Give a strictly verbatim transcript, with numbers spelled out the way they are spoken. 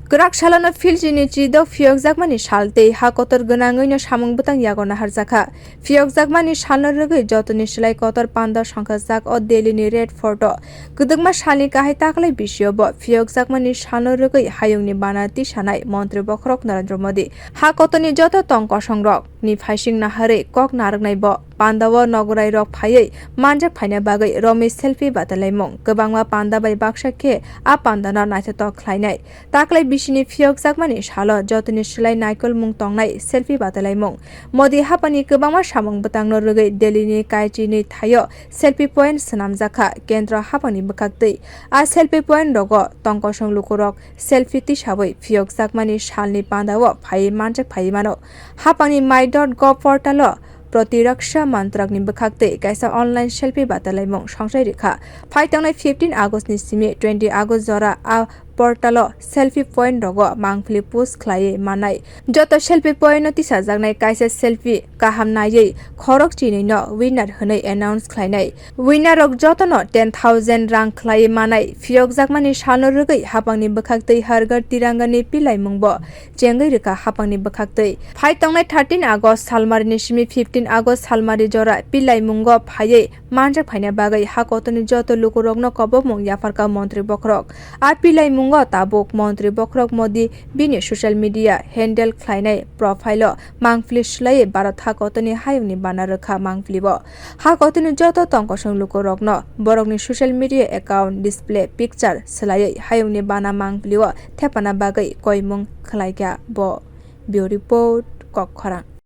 Kwrak salono Fiji ni chidok phiyokjakmani sal tei ha kotor gwnangwino samung bwtang yago naharjakha. Phiyokjakmani salno rwgwi jotoni slai kotor panda songkhajak o Delhi ni Red Fort o. Kwdwkma salni kahai taklai bisio bo phiyokjakmani salno rwgwi hayungni bana tisanai Montri Bokhorok Narendra Modi. Ha kotorni joto tong kosongrok ni phaising naharwi kok narwknai bo. Pandao nogorai rok phaiwi manjak phaina bagwi romwi selfie batalaimung. Kwbangma panda bai baksa khe a pandano naithotok khlainai. Taklai bisini phiyokjakmani salo jotoni slai naikolmung tongnai selfie batalaimung. Modi hapangni kwbangma samung bwtangno rwgwi Delhi ni Kaichi ni thaio selfie point swnamjakha kendro hapangni bwkhaktwi. A selfie point rogo tongkosong lukurok selfie tisawi phiyokjakmani salni pandao phaiwi manjak phaiwi mano. Hapangni my dot gov portalo Protiraksha Mantrakni bwkhaktwi kaisa online selfie batalaimung songchai rikha. Phaitongnai fifteen August ni simi twenty August jora a portalo selfie point rogo mangpili post khlaiwi mannai. Joto selfie point no tisajaknai kaisa selfie kaham naiwi khorok chinwi no winner hwnwi announce khlainai. Winner rok jotono ten thousand rang khlaiwi manai. Phiyokjakmani salno rwgwi hapangni bwkhaktwi Har Ghar Tiranga ni pilaimung bo chengwi rwkha hapangni bwkhaktwi. Phaitongnai thirteen August salmari ni simi fifteen August salmari jora pilaimungo phaiwi manjak phaina bagwi ha kotorni joto lukurokno kobokmung yapharkha Montri Bokhorok. A pilaimungo tabuk Montri Bokhorok Modi bini social media handle khlainai profile o mangpili swlaiwi Bharat ha kotorni hayungni bana rwkha mangpili bo. Ha kotorni joto tongkosong lukurokno borokni social media account display picture swlaiwi hayungni bana mangpili o thepana bagwi koimung khlaikha bo. Bureau Report, Kokkhorang.